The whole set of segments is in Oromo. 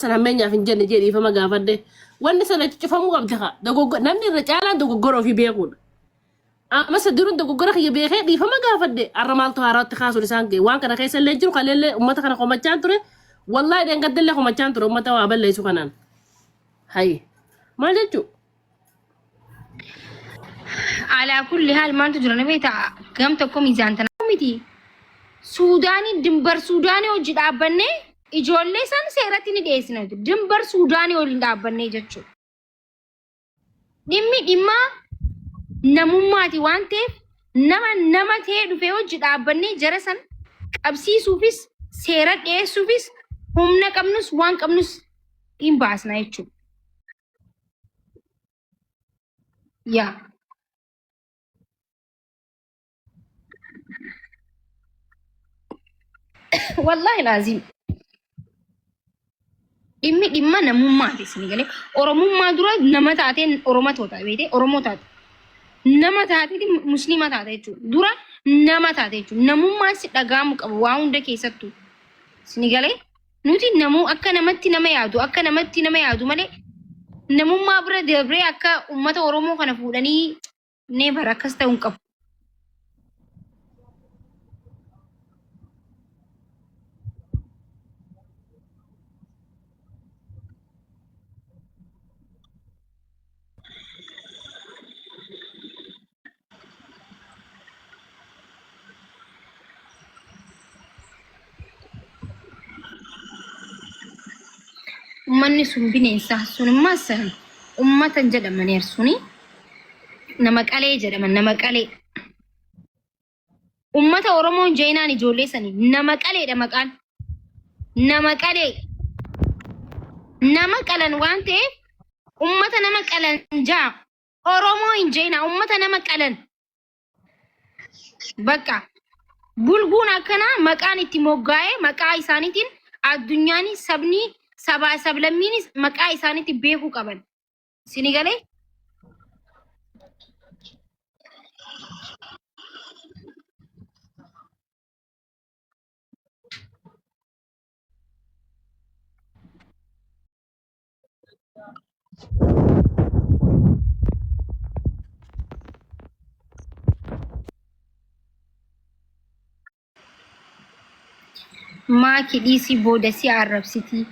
San hammeenyaaf hin jenne jee dhiifama gaafadhe. Wanni sana cufamuu qabdi kaa. Namni irra caalaan dogoggora ofii beekuudha. Amma isa duruun dogoggora kiyya beekee dhiifama gaafadhe. Har'a maaltu haaraatti kaasuun isaan ga'e. Waan kana keessa illee jiru kaleellee uummata kana komachaan ture. Wallaahi dheengadda komachaan ture uummata waa balleessu kanaan. Hayi. Maal jechuu? Alaa kulli haal maaltu jira na beektaa? Gam tokko miizaan tana miti. Suudaanii dimbar Suudaanii hojii dhaabbannee ijoollee san seeratti ni dhiyeessina. Dimbar Suudaanii waliin dhaabbannee jechuudha. Dhimmi dhimma namummaati waan ta'eef nama nama ta'ee dhufee hojii dhaabbannee jara san qabsiisuufis seera dhiyeessuufis humna qabnus waan qabnus hin baasna jechuudha. Yaa. Wallaahi laaziim. Dhimmi dhimma namummaati isin galee. Oromummaa dura nama taateen Oromoo taate beekte Oromoo taate. Nama taateeti musliima taate jechuudha. Dura nama taate jechuudha. Namummaan si dhaga'amu qaba waa hunda keessattuu. Isin galee. Nuti namuu akka namatti nama yaadu akka namatti nama yaadu malee namummaa bira dabree akka uummata Oromoo kana fuudhanii never akkas ta'uu hin qabu. Uummanni sun bineensa sun immaas uummata hin jedhamaniir suni nama qalee jedhaman nama qalee. Uummata Oromoon jeenaan ijoollee sanii nama qaleedha maqaan. Nama qalee. Nama qalan waan ta'eef uummata nama qalan jaa Oromoo hin jeenaa uummata nama qalan. Bakka bulguun akkanaa maqaan itti moggaa'ee maqaa isaaniitiin addunyaanis sabni sabaa sablammiinis maqaa isaaniitti beekuu qaban. Isinii galee? Maaki dhiisii booda si arrabsitii.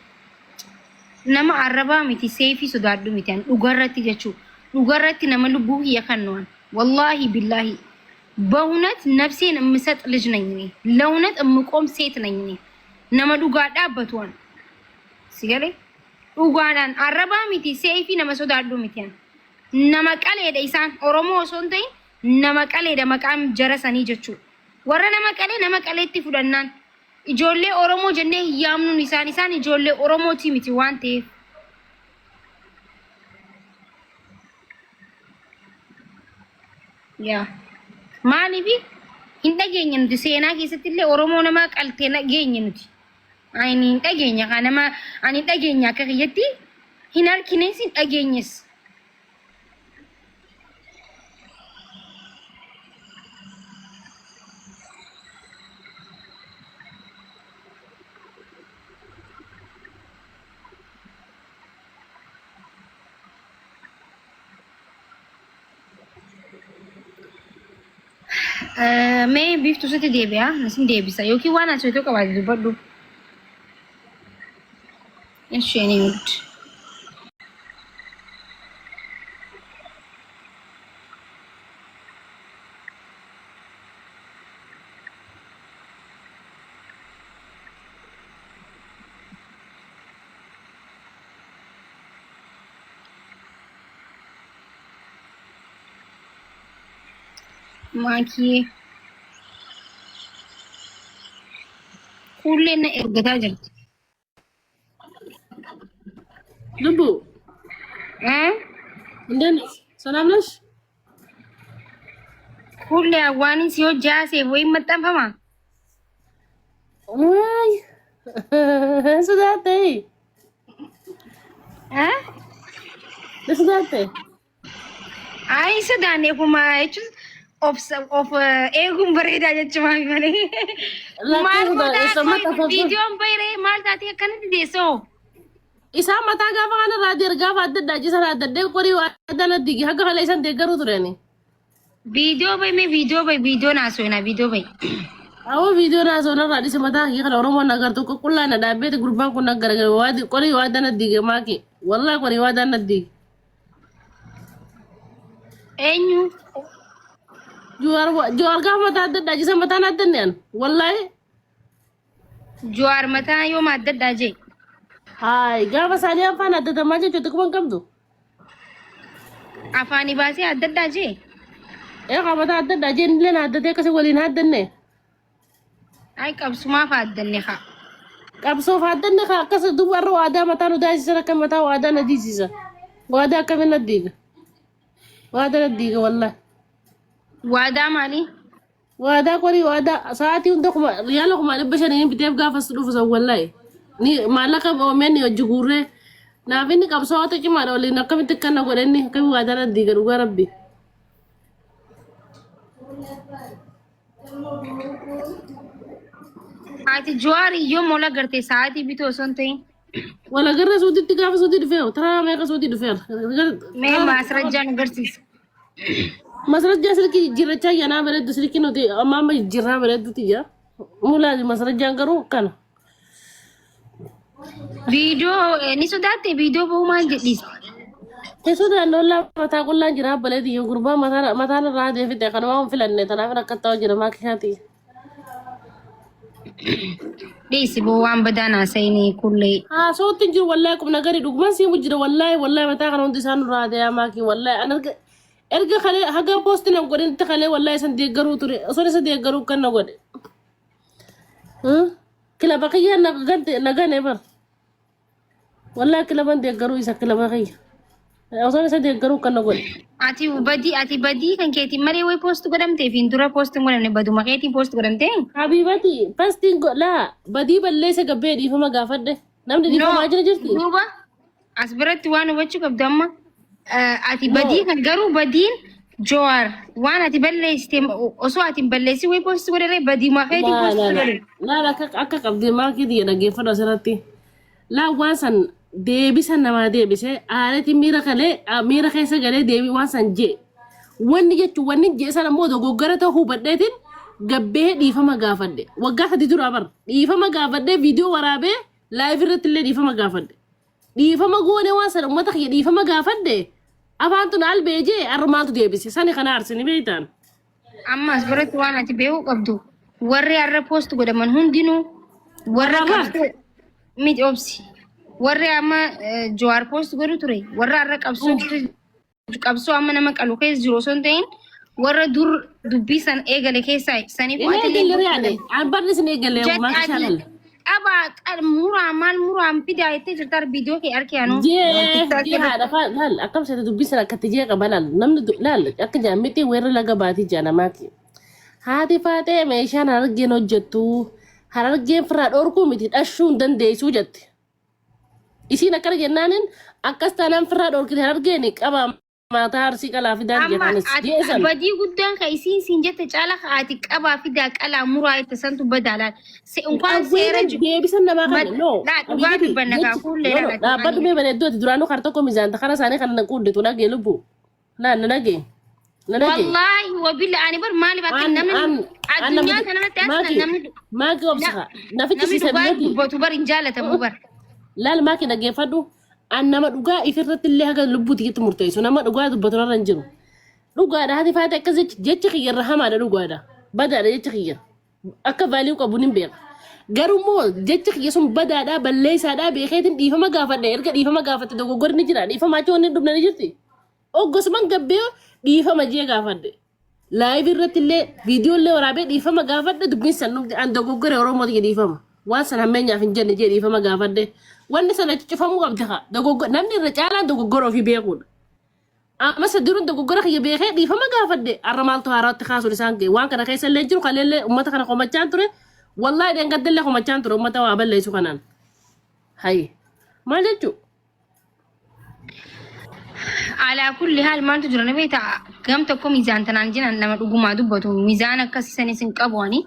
Nama arrabaa miti seefii sodaadhu miti an dhugarratti jechuu dhugarratti nama lubbuu kiyya kannu an wallaahi billaahi በእውነት ነፍሴን የምሰጥ ልጅ ነኝ እኔ ለእውነት የምቆም ሴት ነኝ እኔ nama dhugaa dhaabbatu an si galee dhugaadhaan arrabaa miti seefii nama sodaadhu miti an nama qaleedha isaan oromoo osoo hin ta'in nama qaleedha maqaan jara sanii jechuudha warra nama qalee nama qaleetti fudhannaan ijoollee oromoo jennee hin yaamnuun isaan isaan ijoollee oromootii miti waan ta'eef. Yaa maaliif hin dhageenye nuti seenaa keessatti illee Oromoo nama qaltee dhageenye nuti. Ani hin dhageenya kaa nama ani hin dhageenya akka kiyyatti hin harkines hin dhageenyes. Mee biiftuu sitti deebi'a nasin deebisa yookiin waan ati otoo qabaate dubbadhu. Isheen hin Maakii kuulleen na ergataa jirti. Lubbu እንዴት ነሽ? ሰላም ነሽ? Kuullee awwaaniin si hojjaaseef wayiin maxxanfama. Waay sodaatte sodaatte. Ayi sodaanne ofuma jechuun of of eeguun bareedaa jechuudha malee. Maal Lakkee gootaa sodaa viidiyoon bayree maal taatee akkanatti deessoo? Isaan mataa gaafa kana irraa deer gaafa adda addaa cisan adda addee qorii waa adda na digi haga kana isaan deeggaruu turani. Viidiyoo bahi mee viidiyoo bahi viidiyoo naasoo viidiyoo bahi. Awwa viidiyoo naasoo narraa dhise mataa kiyya kana Oromoon agartu qullaa na dhaabbeeti gurbaan kun garagara waa qorii waa adda na dige maaki wallahi qorii waa adda na dige. Eenyu? Juwaar juwaar gaafa mataa adda addaa cisan mataan adda ni an wallahi. Jawaar mataa yooma adda addaa jee. Haay gaafa isaanii afaan addatamaa jechuudha kuma hin qabdu. Afaanii baasee adda addaa jee. Ee mataa adda addaa jeen illee addatee akkasii waliin haddanne. Ay qabsumaaf addanne haa. Qabsoof haddanne kaa akkas duuba har'a waadaa mataa nu daasisa akka mataa waadaa na diisisa. Waadaa akkamiin na diiga? Waadaa na diiga wallahi. Waadaa maalii? Waadaa qorii waadaa sa'aatii hunda kuma riyaala 500,000 biteef gaafas dhufu san wallahi. Ni maallaqa OMN hojii guurree naaf inni qabsoo cimaadha waliin akkamitti akkana godhanni akkamiin waadaa na diiga dhugaa rabbi. Ati Jawaar yoom ol agarte sa'aatii bituu osoo hin ta'in? Wal agarra suutitti gaafa suutii dhufee taraa meeqa suutii dhufeera. Mee maasrajjaan agarsiisa. Masrajjaa silkii jijjiirrachaa yanaa bareeddu silkii nuti amma amma jijjiirraa bareedduuti jira. Mulaati masrajjaan garuu kana. Viidiyoo ni sodaatte viidiyoo bahuu maal jedhiste? Hin sodaanne ollaa mataa qullaan jira abbaleeti yoo gurbaa mataan irraa deefite kanuma hin filanne tanaaf akka ta'u jira maakishaati. Dhiisi boo waan badaa naasa'inii kullee. Haasootti hin jiru wallahi qubna gadi dhuguman siimu jira wallahi wallahi mataa kana hundi isaan nurraa deemaa maakii wallahi an erga erga kalee haga poosti nan godhinitti kalee wallahi isan deeggaruu ture osoo isa deeggaruu kan na godhe. Kilaba kiyya na gante na gane bar. Wallahi kilaban deeggaruu isa kilaba kiyya. Osoo isa deeggaruu kan na godhe. Ati badii kan keetiin malee wayi post godhamtee fi dura post hin godhamne baduma keetiin post godhamtee? Habibati postiin laa badii balleessa gabbee dhiifama gaafadhe. Namni dhiifamaa jira jirti. Duuba as biratti waan hubachuu qabdu amma ati badii kan garuu badiin Jawaar waan ati balleessite osoo ati hin balleessin wayi post godhare badiuma keetiin post godhare. Laala akka qabdee maakii xiyya dhaggeeffadhu asirratti. Laa waan san deebisa namaa deebise aareeti miira kalee miira keessa galee deebii waan san jee. Wanni jechuun wanni jee san ammoo dogoggora ta'uu hubadheetiin gabbee dhiifama gaafadhe. Waggaa 3 dura bar dhiifama gaafadhee viidiyoo waraabee live irratti illee dhiifama gaafadhe. Dhiifama goone waan sana uummata kiyya dhiifama gaafadhe afaan tun albee jee armaantu deebise sani kana arsini beektaan. Amma as biratti waan ati beekuu qabdu warri har'a post godhaman hundinuu warra Har'a? Qabsoo miti obsi. Warri amma Jawaar post godhu ture warra har'a qabsoo qabsoo amma nama qalu keessa jiru osoo hin ta'in warra dur dubbii san eegale keessaa saniif Inni eegalle re'aane an barri isin eegalle maal shaalal. Qaba muraa maal muraan fidaa jettee jirta viidiyoo kee harki anuu. Jee jee haadha faa laal akkam seete dubbii sana akkatti jee qaba laal namni laal akka jaammitti weerra laga baatii jaanamaati. Haati faatee meeshaan harargeen hojjettu harargeen firaa dhorkuu miti dhashuu hin dandeessuu jette. Isiin akkana jennaanin akkas taanaan firaa dhorkite harargeen qaba mataa arsii qalaa fidaan Amma jedhanis ati jee san. Badii guddaan ka isiin siin jette caala ka ati qabaa fidaa qalaa muraa itti santu badaalaal. Unkaan seera Awweera deebisan namaa kana no. Laa dhugaa dubbanna kaa fuullee No, no, dhaabbadhu mee bareedduu ati duraanuu kar tokko mizaanta kara isaanii kan quudditu dhagee lubbu. Laa na dhagee. Na dhagee. Wallaahi wabilla ani bar maaliif akka namni addunyaa kanarratti as kan namni Maaki obsa nafichi namni si dhugaa sabiyati. Dubbatu bar hin jaalatamu bar. Laal maaki dhaggeeffadhu. An nama dhugaa ifirratti illee haga lubbuuti itti murteessu nama dhugaa dubbatu irra hin jiru. Dhugaadha haati faate akkas jechi jechi kiyya irra hamaadha dhugaadha. Badaadha jechi kiyya. Akka value qabu nin beeka. Garuu immoo jechi kiyya sun badaadha balleessaadha beekeetiin dhiifama gaafadhe erga dhiifama gaafatte dogoggorri ni jira dhiifama achi wanni hin dhumne ni jirti. Oggasuman gabbee dhiifama jee gaafadhe. Live irratti illee viidiyoo illee waraabee dhiifama gaafadhe dubbiin san dhumte an dogoggore Oromoo tiyya dhiifama. Waan san hammeenyaaf hin jenne jee dhiifama gaafadhe. Wanni sana cufamuu qabdi haa. Namni irra caalaan dogoggora ofii beekuudha. Amma isa duruun dogoggora kiyya beekee dhiifama gaafadhe har'a maaltu haaraatti kaasuun isaan ga'e waan kana keessa illee jiru kaleellee uummata kana komachaan ture wallaahi dheengadda illee komachaan ture uummata waa balleessu kanaan. Hayi maal jechuu? Alaa kulli haal maaltu jira na beektaa gam tokko miizaan tanaan jiran nama dhugumaa dubbatu miizaan akkasii sanis hin qabu ani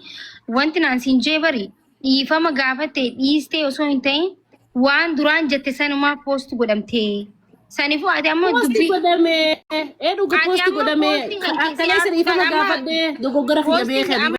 wanti naan siin jee bari dhiifama gaafatte dhiistee osoo hin ta'in. Waan duraan jette sanumaa post godhamtee. Sanifuu ati amma Poosti dubbii godhame. Ee dhuga Ati poosti amma godhame. poostiin kan Akkana isa dhiifama amma gaafadhee dogoggora kiyya poostiin beekee. amma